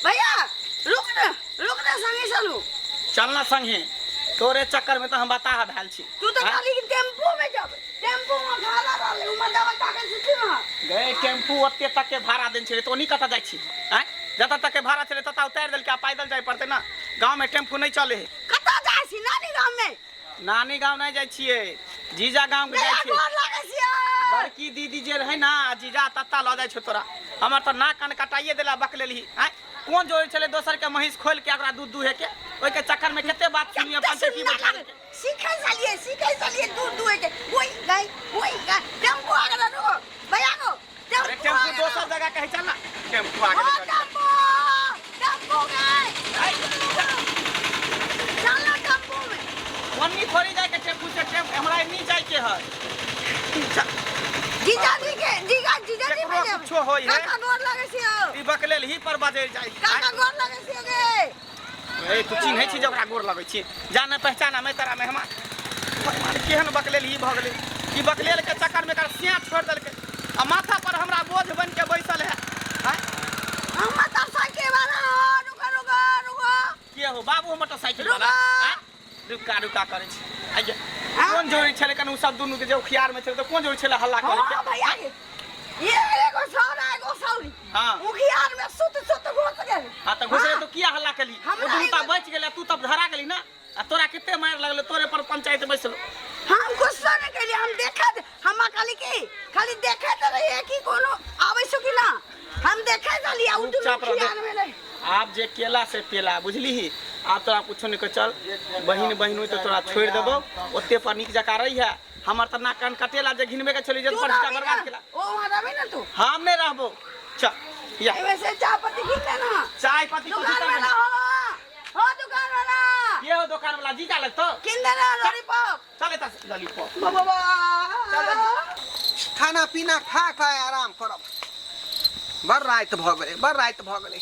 भैया रुक ना, रुक ना, संगे चलू। चल ना संगे, तोरे चक्कर में तो हम बताह भेल छी। तू तो हाँ? खाली टेम्पू में जब टेम्पू में भाड़ा रहले, उमा दवा ताके सुती ना। गए टेम्पू ओते तक के भाड़ा देन छे, तो ओनी कतऽ जाइ छी? आँय, जतऽ तक के भाड़ा छलै ततऽ उतारि देलकै, आ पैदल जाय पड़तै ना। गाँव में टेम्पू नहि चले है। कतऽ जाइ छी? नानी गाँव में? नानी गाँव नहि जाइ छियै, जीजा गाँव जाइ मेरा छियै। गोर लागै छियै। बड़की दीदी जे रहै ना, जीजा तत्ता लऽ जाइ छौ तोरा। हमर तऽ नाक कान कटाइए देला बकलेलही। आँय, कोन जोड़ी छलै दोसर के महींस खोलि के ओकरा दूध दुहे के? ओहिके चक्कर में कते बात सुनिए कते पंचायती सुनना बैठा लागल। सीखै छलियै, सीखै छलियै दूध दुहे के। ओइ गाय, ओइ गाय, टेम्पू आ गेलै, रुको भैया गो। अरे टेम्पू दोसर जगह कहै चल ना, टेम्पू आ गेलै। टेम्पू, टेम्पू गाय, चल ना टेम्पू में। ओन्नी थोड़ी जाय के टेम्पू से, टेम्पू हमरा एन्नी जाय के है। जीजा जी के, जीजा, जीजा जी केकरो में जेबै। कुछो होय है। काका गोर लागै छियौ। ई बकलेल ही पर बजै जाय। काका गोर लागै छियौ गे। ए तू चिन्है छी जे ओकरा गोर लगै छी? जान पहचान में तोरा मेहमान भगवान केहन बकलेल ही भऽ गेलै। ई बकलेल के चक्कर में एकर सिया छोड़ि देलकै आ माथा पर हमरा बोझ बनि के बैसल है। आँय? हम मोटरसाइकिल वाला हो, रुको रुको रुको। के हो बाबू मोटरसाइकिल वाला? रुको। आँय? रुका रुका करै छी। आइये। हाँ? कोन जोड़ी छलै कन उ सब दुनू के जे उखियार में छलै, तऽ कोन जोड़ी छलै हल्ला करै के? हाँ भैया के, ये एगो सौरा एगो सौरी। हाँ। उखियार में सुत सुत घुस गेल। हाँ तऽ घुसले हाँ। तो किया हल्ला केली? ओ हमरा दुनू तऽ एगो- बचि गेलै, तू तब धरा गेली ना, आ तोरा कते मारि लगलै, तोरे पर पंचायत बैसलो। हम गुस्सा नहीं कैलिए, हम देखत, हम खाली की खाली देखत रहिए कि कोनो आबै छौ कि ना, हम देखत रहलिए उ दुनू चुपचाप रह, उखियार में रहे। आब जे केला से पेला, बुझली? आब तोरा कुछो नहीं कह, चल बहिन बहिन होई तऽ तोरा छोड़ि देबौ, ओते पर नीक जकाँ रही है। हमर तऽ नाक कान कटेला जे घिनबे के छली जे तू प्रतिष्ठा रहबी बर्बाद ना? केला। ओ वहाँ रहबी ना तू? हम नहीं रहबो। चल या। एमे से चाय पत्ती किन लेना। चाय पत्ती दुकान कुछ वाला हो, हो दुकान वाला। ये हो दुकान वाला जीजा लगतो। किन देना लॉलीपॉप। चल एतऽ से लॉलीपॉप। बाबा। खाना पीना खा खा आराम करब। बड़ राति भऽ गेलै, बड़ राति भऽ गेलै।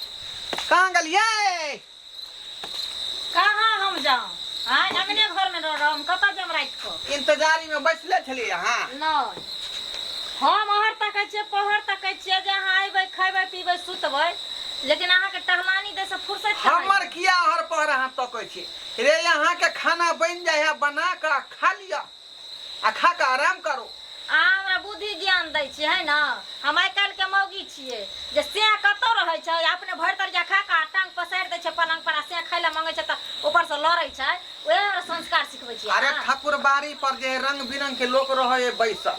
कहाँ गेलियै? कहाँ हम जाऊं? आँय, अंगने घर में रह, हम कतऽ जाम राति कऽ? इंतजारी में बैसले छलियै अहाँ? नहि, हम अहर तकै छियै, पहर तकै छियै जे अहाँ अयबै, खयबै, पीबै, सुतबै, लेकिन अहाँके टहलानी दै से फुर्सत कहाँ? हमर किया हर पहर अहाँ तकै छी रे? अहाँके खाना बनि जाइ है, बना कऽ खा लिअ आ खा कऽ आराम करू। अहाँ हमरा बुद्धि ज्ञान दै छियै है ने? हम आइ काल्हिके मौगी छियै जे सैह कतौ रहै छै, अपने भरि तरिया खा कऽ आ टांग पसारि दै छै पलंग पर, आ सैह खाय लए मंगै छै तऽ ऊपरसँ लड़ै छै। उएह हमरा संस्कार सिखबै छियै अरे अहाँ? ठाकुरबाड़ी पर जे रंग बिरंग के लोक रहै है बैसल,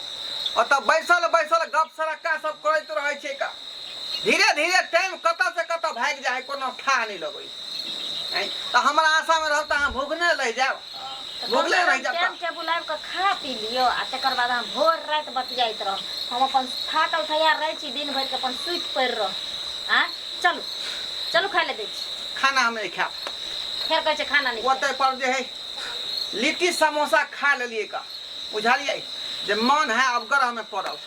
ओतऽ बैसल बैसल गप सरक्का सब करैत रहै छै का। धीरे धीरे टाइम कतऽ से कतऽ भागि जाइ है, कोनो थाह नहि लगै है। तऽ हमरा आशा मे रहब तऽ अहाँ भुखने रहि जायब, तऽ भुखले रहि जायब। टाइम टेबुल आबि कऽ खा पी लियौ आ तकर बाद अहाँ भोर राति बतियाइत रहब। हम अपन थाकल थैयार रहै छी दिन भरिके, अपन सुति पड़ि रहब। आँय, चलू चलू, खाय लए दै छी। खाना हम नहि खायब। फेर कहै छै खाना नहि खायब। ओतै पर जे है लिट्टी समोसा खा लेलियै का, बुझलियै जे मन है अवग्रह में पड़ल,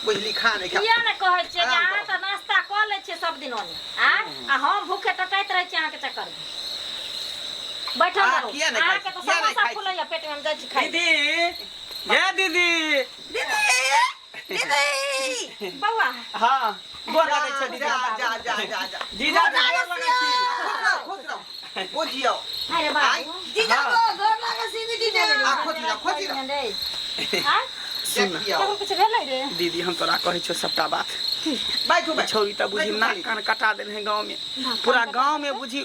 बुझली? खा नहि खायब। किया ने कहै छियै जे आराम अहाँ करब। तऽ नाश्ता कऽ लै छियै सब दिन ओने, आँय, आ हम भूखे टटाइत रहै छी अहाँके चक्कर में। बैठल अहाँ रहू। किया नहि खाइ अहाँके छी? तऽ किया नहि समोसा खाइ छी? फूलैया पेट में, हम जाइ छी खाइ। दीदी, ये दीदी। दीदी, दीदी। बौआ। हाँ, गोर लगै छै दीदी। जा जा जा जा जा। जीजा जी, गोर लगै छी। खुश रहू, खुश रहू, बुझियौ। अरे बाबू। जीजा गो, गोर लागै छी जीजा। आ खोजी रह, खोजी रह। आँय? सुन। देखियौ। केकरो किछु भेलै रे? दीदी, हम तोरा कहै छियौ सबटा बात। बैठू, बैठू। छौरी तऽ बुझी बैठू नाक खाली। कान कटा देने है गाँव में, पूरा गाँव में बुझी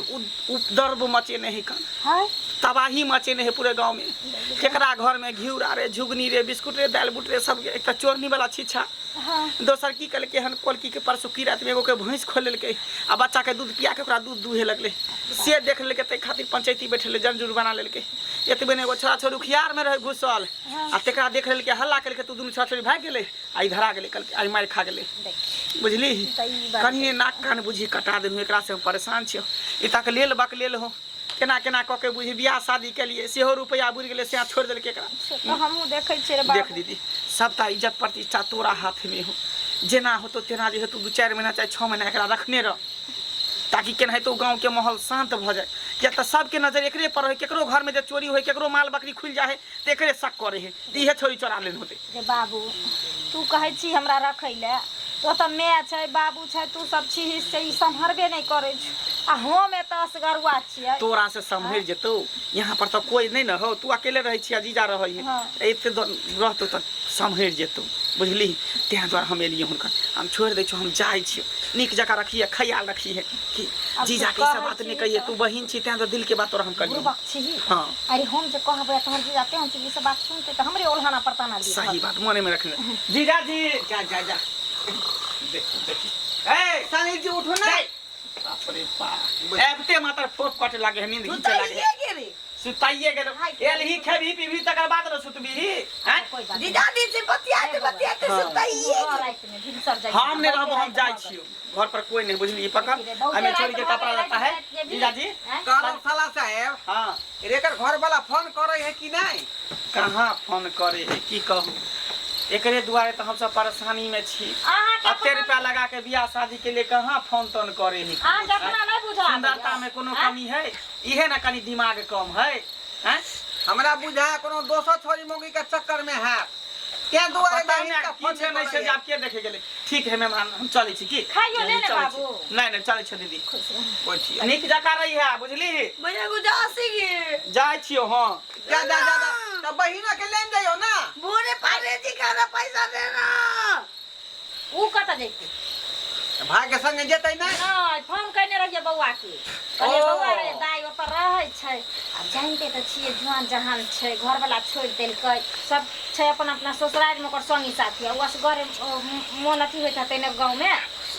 उपद्रव मचेने है कान, हाय, तबाही मचेने है पूरे गाँव में। केकरा घर में घिउरा रे, झुगनी रे, बिस्कुट रे, दालि बुट रे, सब एक तऽ चोरनी वाला छीछा। हाँ। दोसर की केलकै हन, कोलकी के परसू की राति में एगो के भैंस खोल लेलकै आ बच्चा के दूध पिया के ओकरा दूध दूहे लगलै, से देख लेलकै, ताहि खातिर पंचायती बैठेलै, जन जुर्माना लेलकै। एतबे ने, एगो छोरा छोरी उखियार में रहै घुसल आ तकरा देख लेलकै, हल्ला केलकै, तऽ दुनू छोरा छोरी भागि गेलै आ ई धरा गेलै, कहलकै आइ मारि खा गेलै, बुझली? तऽ ई बात। कनिए नाक कान बुझी कटा देलहुँ, एकरा से हम परेशान छियौ। ई तक लेल बक लेल हो, केना केना कऽ के बुझी बियाह शादी केलिए, सेहो रुपैआ बुड़ि गेलै, से छोड़ि देलकै एकरा। से तऽ हमहूँ देखै छियै रे देख बाबू। दीदी, सबटा इज्जत प्रतिष्ठा तोरा हाथ में हो, जेना होतो तेना जे हेतौ, 2-4 महीना चाहे 6 महीना एकरा रखने रह, ताकि केनाहितो गाँव के माहौल शांत भऽ जाए। किया तऽ सबके नजर एकरे पर रहै, केकरो घर में जे चोरी होय, केकरो माल बकरी खुलि जाइ है तऽ एकरे शक करै है, तऽ इहे छोरी चोरा लेने होतै। रे बाबू, तू कहै छी हमरा रखै लए तो तऽ माय छै बाबू छै तू सब छीही से ई सम्हरबे नहि करै छौ आ हम एतऽ असगरुआ छियै तोरा से सम्हरि जेतौ यहाँ पर तऽ कोई नहीं न हो तू अकेले रहै छी आ जीजा रहै है हाँ। एते रहतौ तऽ सम्हरि जेतौ बुझली तें दुआरे हम एलियै हुनकर हम छोड़ि दै छियौ हम जाइ छियौ नीक जकाँ रखिहे ख्याल रखिहे कि आब जीजा तू के ई सब कहै बात नहि छिही कहिए तऽ- तू बहिन छी तें तऽ दिल के बात तोरा हम कहलियौ बुड़बक छीही हाँ अरे हम जे कहबै तोहर जीजा तेहन छै ई सब बात सुनतै तऽ हमरे ओल्हाना पर ताना दियौ सही बात मने में रखने जीजा जी जा जा जा देख देख ए साली जी उठो ना बाप रे बाप आबिते मात्र फोफ कटे लागे है नींद घीचे लागे है सुताइए गेली सुताइए गेलो एलही खेबही पीबही तकर बाद न सुतबही हैं कोई बात नहीं। जीजाजी से बतियाते बतियाते हाँ। सुताइए घर राति में भिनसर जाइ हम नहीं रहबो हम जाइ छियो घर पर कोई नहीं बुझलिए पकड़ हमें छोड़ के कपड़ा लत्ता है जीजाजी कहलहुँ साला साहेब हाँ एकर घर वाला फोन करे है कि नहीं कहाँ फोन करे है की कहू एकरे दुआरे तो हम सब परेशानी में छी अहाँके अते अपना रुपया लगा के बियाह शादी के लिए कहाँ फोन तोन करे है अहाँके अपना नहीं बुझा सुंदरता में कोनो कमी है इहे ना कनी दिमाग कम है हैं हमरा बुझा कोनो दोसर छोरी मौगी के चक्कर में है तें दुआरे पता बहिन नहीं के की फोन छै नहीं छै करे जे आब के देखे गेलै ठीक है मेहमान हम चलै छी की खाइयो ले ने चलै छी। बाबू। नहीं नहीं चलै छी दीदी है। नीक जकाँ रही है बुझली भैया गुजासी गे जाइ छियो हाँ जा जा जा जा तऽ बहिना के लेन जइयो ना भोरे पारे जी खाना पैसा देना ऊ कतऽ जैतै भाई के संगे जेतै ना नहि फोन कयने रहियै बौआ के कहलियै ओ। बौआ रे दाइ ओतऽ रहै छै आब जानिते तऽ छियै जुआन जहान छै घरवला छोड़ि देलकै सब छै अपन अपना ससुरारिमे ओकर संगी साथी आ ओ असगरे ओ, मोन अथी होइत हेतै ने गाँवमे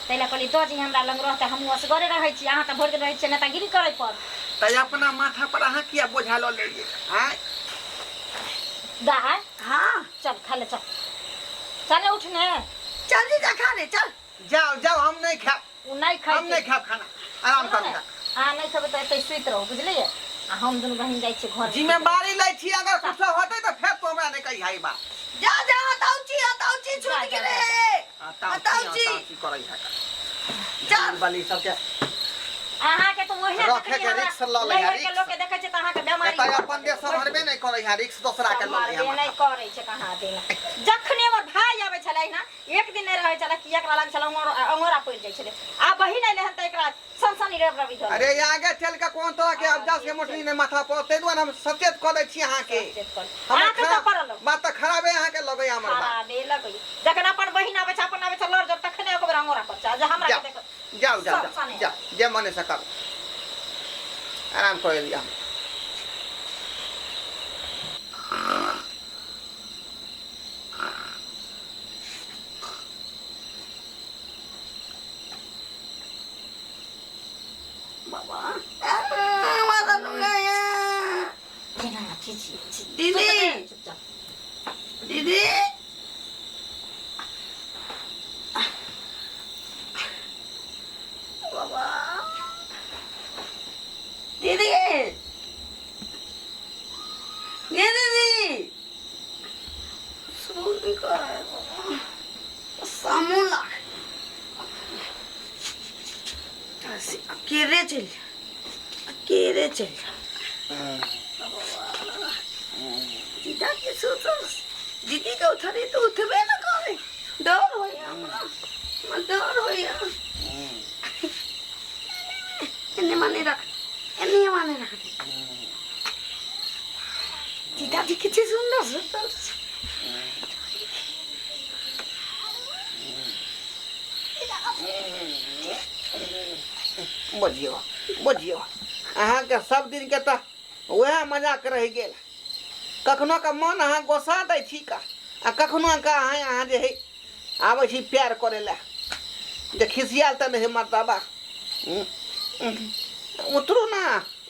ताहि लए कहलियै दऽ जइहे हमरा लग रहतै हमहूँ असगरे रहै छी अहाँ तऽ भरि दिन रहै छियै नेतागिरी करै पर तऽ अपना माथा पर अहाँ किया बोझा लऽ लेलियै आँय दाइ हाँ चल खा ले चल चल उठ ने चल जीजा खा ले चल जाओ जाओ हम नहीं खाब ओ नहि हम नहीं खैतै खाब खाना आराम करू अहाँ नहि खेबै तऽ एतै सुति रहू बुझलियै आ हम दुनू बहिन जाइ छियै घर जिम्मेवारी लै छी अगर कुछो होतै तऽ फेर तू हमरा नहि कहिया ई बात जा जा अताउची अताउची छूट गेलै अताउची अताउची करै है चल बली सबके अहाँके तऽ ओहिना रखे देखलियै के हमरा रिक्स लऽ लैहे, नैहर के रिक्स। लोकके देखै छियै तऽ अहाँके बेमारी एतऽ अपन देश सम्हरबे नहि करै है रिक्स दोसरा के लऽ लै सम्हारबे है नहि करै छै कहाँ दिन जखने हमर भाय आबै छलै ने एक दिन नहि रहै छलै कि एकरा लग छलै अंगोरा पड़ि जाइ छलै आ बहिन अयलै हन तऽ एकरा सनसनी रब रबी धऽ अरे आगे चल के कोन तरह के अबजास के मोटरी नहि माथा पर ताहि दुआरे हम सचेत कऽ दै छी अहाँके हमर अहाँके तऽ खराब पड़ल बात तऽ खराबे अहाँके लगैया हमर बात खराबे लगैया जखन अपन बहिन आबै छै अपन आबै छै लड़ जब तखने एक बेर अंगोरा पर छै जे हमरा जाओ के देखो जाओ जाओ सब जाओ सने। जाओ जे मने से करू आराम कर लिअ हम बाबा माथा दुखाया केना छी छी छी दीदी। चुपचाप दीदी बाबा दीदी ये दीदी सुन कर सामून लाग ऐसे अकेले चल जा अकेले चल जा दीदा के सोचो दीदी के उठरी तो उठबे न करे डर होइया हमरा हमरा डर होइया एने माने रख एने माने रख दीदा जी किछु सुंदर सुंदर बुझियौ बुझियौ अहाँके सब दिनके तऽ उएह मजाक रहि गेल कखनो के मन अहाँ गोसा दै छी का आ कखनो के अहाँ अहाँ जे है आबै छी प्यार करै लए जे खिसियाल तऽ नहि मर्दाबा उतरू ना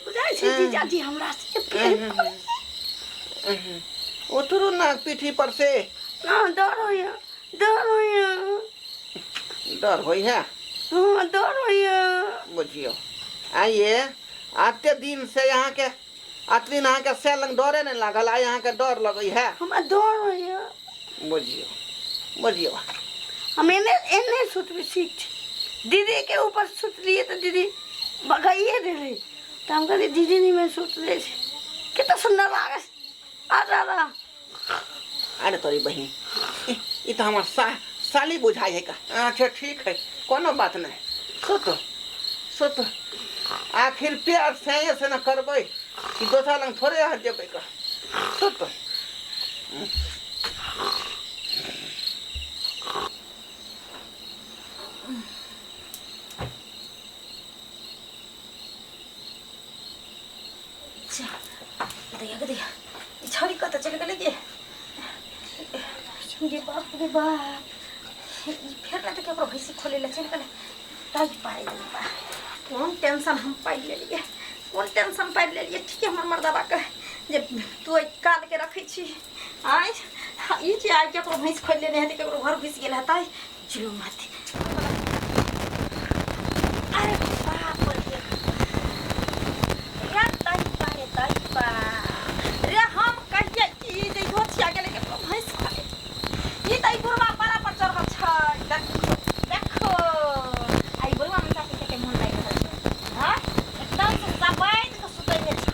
बुझाइ छै जीजाजी हमरा से प्रेम करै छै। उतरू ना पीठी पर से ना डर होइया डर होइया डर होइ है हाँ डर होइया बुझियौ आइए एते दिन से अहाँके एते दिन अहाँके से लग डरे नहि लागल आइ अहाँके डर लगै है हमरा डर होइया बुझियौ बुझियौ हम एने एने सुतबै ठीक छै दीदी के ऊपर सुतलियै तऽ दीदी भगाइए देलै तऽ हम कहलियै दीदी नहीं मैं सुतले छै कतना सुन्दर लागै छै आ दादा अरे तोरी बहिन ई तऽ हमर सा साली बुझाइ है का। अच्छा ठीक है, कोनो बात नहीं, सुतो सुतो। आखिर प्यार से से न करबै कि दोसर लग थोड़े अहाँ जेबै का। सुतो। दैया गे दैया, ई छौड़ी कतऽ चलि गेलै गे? गे बाप रे बाप, ई फेर ने तऽ केकरो भैंसी खोलै लए चलि गेलै। ताहि पारे बा, कोन टेंशन हम पाबि लेलियै, कोन टेंशन पाबि लेलियै। ठीके हमर मर्दबा के जे तू एहि कालके रखै छी। आँय, ई जे आइ केकरो भैंस खोलि लेने हेतै, केकरो घर घुसि गेल हेतै, जुलुम हेतै। अरे बाप रे, रे ताहि पारे ताहि पा रे, हम कहियै कि जे धोथिया गेलै केकरो भैंस खोले, ई तऽ ई बुढ़वा पारा पर चढ़ल छै। देखो देखो, आ ई बुढ़वा मनसा के कते मोन लागि रहल छै। हाँ, एकदम से सफेद के सुतैले छै।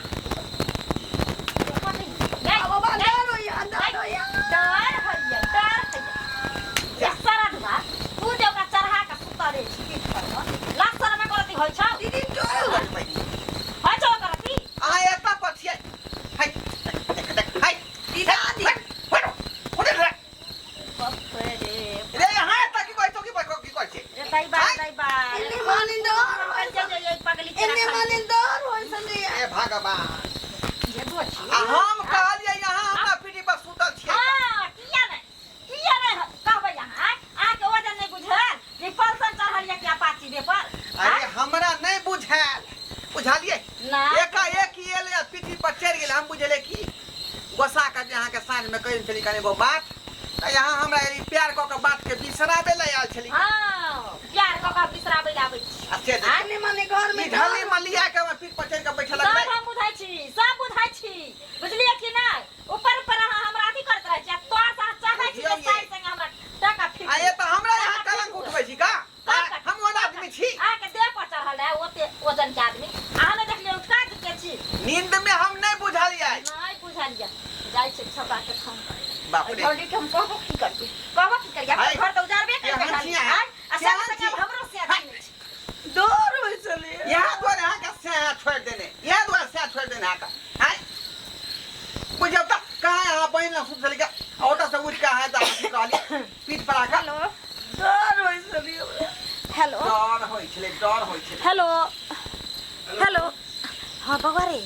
देखो नी, गै, बाबा गै, डर होइया, डर होइया। डर होइया, डर होइया। ए सरधुआ, तू जे ओकरा चढ़ा के सुतले छी पीठ पर मे, लाज शरम एको रत्ती होइ छौ? दीदी डर होइया। होइ छौ एको रत्ती? अहाँ एतऽ पर छियै? है देख देख, है दीदी बाप रे रे, अहाँ एतऽ की कहै छौ? की की कहै छै? रे दाइ बा, दाइ बा। एने माने डर होइ जे जे जे पगली के एने रखल माने डर होइ छलै। हे भगवान, जे दोछी। आ हम कहलियै यहाँ हमरा पीठी पर सुतल छियै। हाँ, किया नहि, किया नहि कहबै अहाँ? अहाँके वजन नहि बुझल जे पल्सर चढ़ल यऽ कि अपाची दे पर? अरे हमरा नहि बुझायल, बुझलियै? ना। एकाएक एलै आ पीठी पर चढ़ि गेलै। हम बुझलियै कि गोसा के जे अहाँके साँझमे कहि छली कनि एगो बात, तऽ यहाँ हमरा ई प्यार कऽ के बात के बिसराबै लए आयल छली। हाँ, प्यार कऽ कऽ बिसराबै लए आबै छी। आ से देख, एने माने घर में ई ढली मलिया के हमरा पीठ पर चढ़ि के बैठल सब लगलै। हम बुझै छी, सब बुझै छी, बुझलियै कि नहि? ऊपर पर अहाँ हमरा अथी करैत रहै छी आ तोर से अहाँ चाहै छी जे बुझियौ ये। साइड संगे हमरा टाका फेंक आ ये तऽ हमरा यहाँ कलंक उठबै छी का? हम ओहन आदमी छी? अहाँके देह पर चढ़ल रहै ओते वजन के आदमी, अहाँ नहि देखलियै उठका के छी? नींद में हम नहि बुझलियै। नहि बुझलियै। जाइ छै छौड़ा के फोन करै लए। बाप रे। झौड़ी के हम कहबो की करियै, कहबो की करियै? हाय। अपन घर तऽ उजारबे करबै केहन खाली। छी अहाँ? आँय? आ संगे केहन संगे छी? आब हमरो से अथी नहि छै। डर होइ छलै। यहाँ दुआरे अहाँके सएह छोड़ि देने, यहाँ दुआरे सएह छोड़ि देने अहाँके। आँय बुझियौ तऽ कहाँ अहाँ बहिन लग सुतल छलियै, ओतऽ से उठि कऽ अहाँ तऽ अथी कहलियै पीठ पर आके। हेलो, डर होइ छलै हमरा। हेलो, डर होइ छलै, डर होइ छलै। हेलो हेलो, हाँ बौआ रे।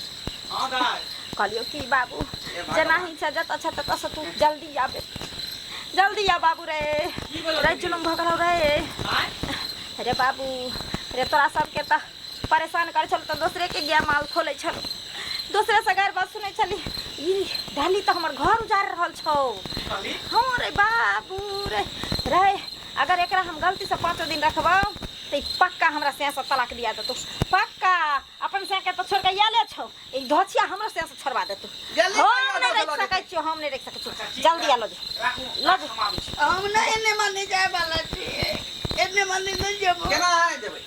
हाँ दाइ। कहलियौ कि बाबू, ए भगवान। जेना ही छै जतऽ छै ततऽ से तू जल्दी आबे, जल्दी आ बाबू रे। की भेलौ रे दीदी? जुलुम भऽ गेलौ रे। आँय? रे बाबू रे, तोरा सबके तऽ परेशान करै छलौ तऽ दोसरे के गाय माल खोलै छलौ, दोसरे से गारि बात सुनै छली। ई डाली तऽ हमर घर उजाड़ि रहल छौ। कहली? हाँ रे बाबू रे, रे अगर एकरा हम गलती से 5 दिन रखबौ तऽ ई पक्का हमरा सैं से तलाक दिया देतौ, पक्का। अपन सैं के तऽ छोड़ि के आयले छौ, ई धोछिया हमरो सैं से छोड़वा देतौ। जल्दी हम कहियो नहि दऽ रखि देलौ सकै छियौ, हम नहि रखि सकै छियौ। अच्छा, ठीक जल्दी है। आ लऽ जो, राखू, लऽ जो। हम आबै छी। हम नहि एने माने जाय वाला छी, एने माने नहि जेबो। केना अहाँ जेबै,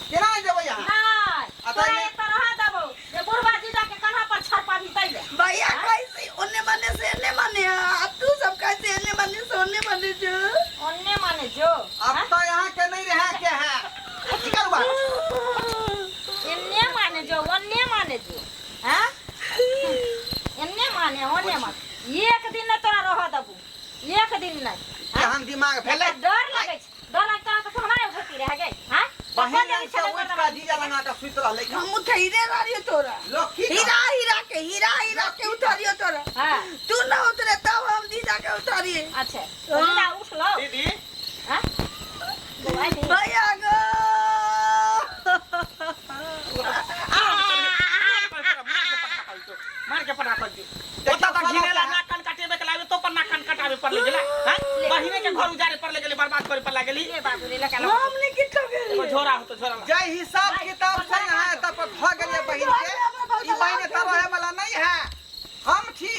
केना जेबै अहाँ? नहि, आ तोरा तैने- एतऽ रहऽ देबौ जे बुढ़वा जीजा के कन्हा पर छड़पाबी तै ले। भैया कैसे ओने माने से एने माने, आ तू सब कैसे एने माने से ओने माने जो? ओन्ने माने जो। अब तऽ यहाँ के नहीं रहे के है, की करबा? एन्ने माने जो, ओन्ने माने जो। हाँ, एन्ने माने ओन्ने माने, एक दिन नहि तोरा रहऽ देबौ, एक दिन नहि। केहन दिमाग भेलै? डर लगै छै, डर लगतौ तऽ हमरा उठती रह गई। हाँ, बहिन लग से उठि कऽ जीजा लगा कऽ सुति रहलै। हम उठैरे रहियो तोरा। लोक की हीरा हीरा के, हीरा हीरा के उतारियो तोरा। हाँ। तू ना उतरे तब हम जीजा के उतारिए। अच्छा, तो जीजा उठ लो। दीदी। हाँ बौआ रे। भैया गो। मार के पटा कर दियो। ओतऽ तऽ घिनेला नाक कान कटेबे के लागे तो पर नाक कान कटाबे पर ले गेला। हैं, बहिने के घर उजाड़े पर ले गेली, बर्बाद करे पर लागेली। ले बाबू रे, लगा लो। हम नहीं किछो एगो गेलिए। झोरा होतो, झोरा ला। जय हिसाब किताब से यहाँ एतऽ पर भऽ गेलै बहिन के, ई बहिन एतऽ रहे वाला नहीं है। हम छी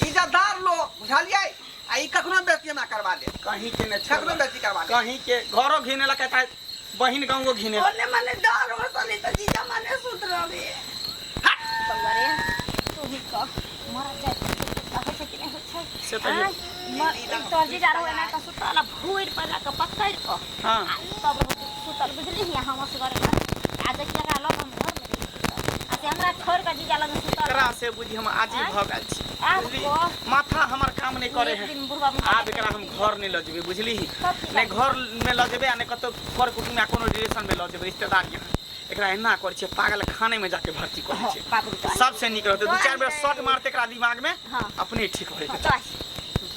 इज्जतदार लोग, बुझलियै? आ ई कखनो बेइज्जती हमरा करवा दे, कहीं के ने कखनो बेइज्जती करवा दे। कहीं के घरो घिने लगा कहता बहिन गाँव घिने। ओने माने डर हो सली तऽ जीजा माने सुत रहबे। बौआ रे, तू ही कह, मरल जाय कहै छै। कि नहि होइ छै। से तऽ आँय, तोहर जीजा रहौ एना कऽ सुतल आ भूरि पर जा कऽ पकड़ि कऽ हाँ आ तब रहौ सुतल, बुझलिही? हम असगरे आ देखिए एकरा लऽ कऽ हम घरमे गेली सुतल आ से हमरा छोड़ि कऽ जीजा लग सुतल। एकरा से बुझी हम आजी आँय? भऽ गेल छी, आब बुझली? कह। माथा हमर काम नहि करे एक है। दिन बुढ़बा मुँह आब एकरा हम घर नहि लऽ जेबै, बुझली? तब की? नहि घर में लऽ जेबै आ नहि कतौ कर कुटुम्ब या कोनो रिलेशन में लऽ जेबै, रिश्तेदार यहाँ। एकरा एना करै छियै, पागल खाने में जाके भर्ती करै छियै, बाप रे बाप। सबसे नीक रहतै। दू चारि बेर शॉट मारतै एकरा दिमाग में, हाँ। अपने ठीक हो जेतै। चल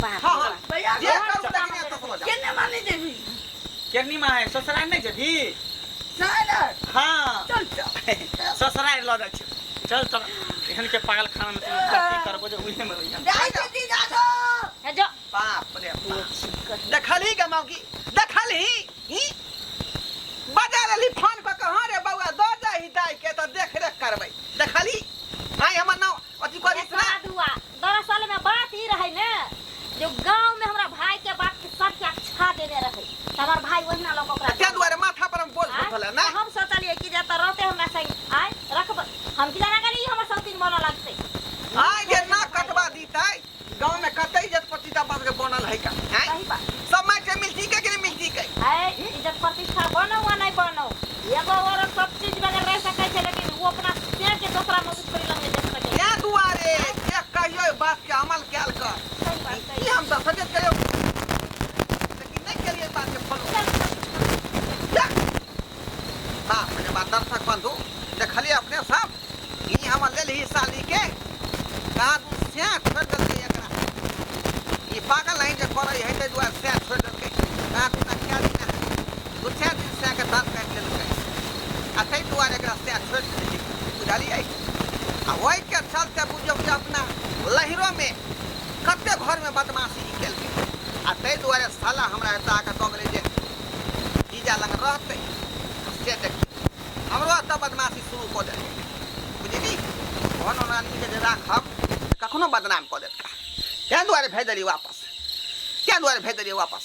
बाप हाँ रे हाँ बाप। भैया जे करू लेकिन एतऽ से लऽ जाउ। केने माने जेबी? केहनी माँ है, ससुराल नहि जेबही? नहीं ना। हाँ। चल चल। ससुराल लऽ जाइ छियौ, चल चल। एहन के पागल खाना में तू भर्ती करबो जे उहे में रहिया। जाय के जीजा छो। हे जो। बाप रे बाप, देखलही गे मौगी, देखलही? ई बजा लेली फोन कऽ के, हाँ रे बौआ, दऽ जाही दाइ के तऽ देख रेख करबै। देखलही आइ हमर नाम अथी करी एकरा दुआ दरअसल में बात ई रहे ने जो गांव में हमरा भाई के बात के सबके अच्छा देने रहे, त हमर भाई ओहिना लोग ओकरा ताहि दुआरे माथा पर हम बोझ आँय? बैठल है ना। तऽ हम सोचलियै कि जे तऽ रहते हमरा संग आय रखब, हम की जाना गेली हमर सौतीन बनऽ लगतै। आइ जे ना कटवा दीतै, गाँव में कते इज्जत प्रतिष्ठा बाप के बनल है का आँय? सही बात। सब माइके मिलती के कि नहीं मिलती के? है इज्जत प्रतिष्ठा बनो वा नहीं बनो, एगो औरत सब चीज बगैर रह सकै छै, लेकिन वो अपना से के दोसरा मौगी छोड़ी लग नहीं जा सकै छै। ताहि दुआरे जे कहियो बात के अमल कयल कर। सही बात, सही। ई हम तऽ सजेस्ट करियौ, लेकिन नहि केलियै बात के फॉलो। चल। जा। बाप रे बाप, दर्शक बंधु, देखलियै अपने सब, ई हमर लेलही साली के कहाँ दू सैं छोड़ि देलकै एकरा। ई पागल नहीं जे करै है, ताहि दुआरे सैं छोड़ि देलकै। कहाँ दू ना कए दिना, दू चारि दिन सैं के दाँत काटि लेलकै आ ताहि दुआरे एकरा सैं छोड़ि देलकै, बुझलियै? आ ओहिके चलते बुझियौ जे अपना लहिरोमे कते घरमे बदमाशी ई केलकै आ ताहि दुआरे साला हमरा एतऽ आके दऽ गेलै जे जीजा लग रहतै। से देखियौ, हमरो एतऽ बदमाशी शुरू कऽ देलकै, बुझली? ओहन ओहन आदमीके जे राखब, कखनो बदनाम कऽ देत। का ताहि दुआरे भेज देलियै वापस, ताहि दुआरे भेज देलियै वापस।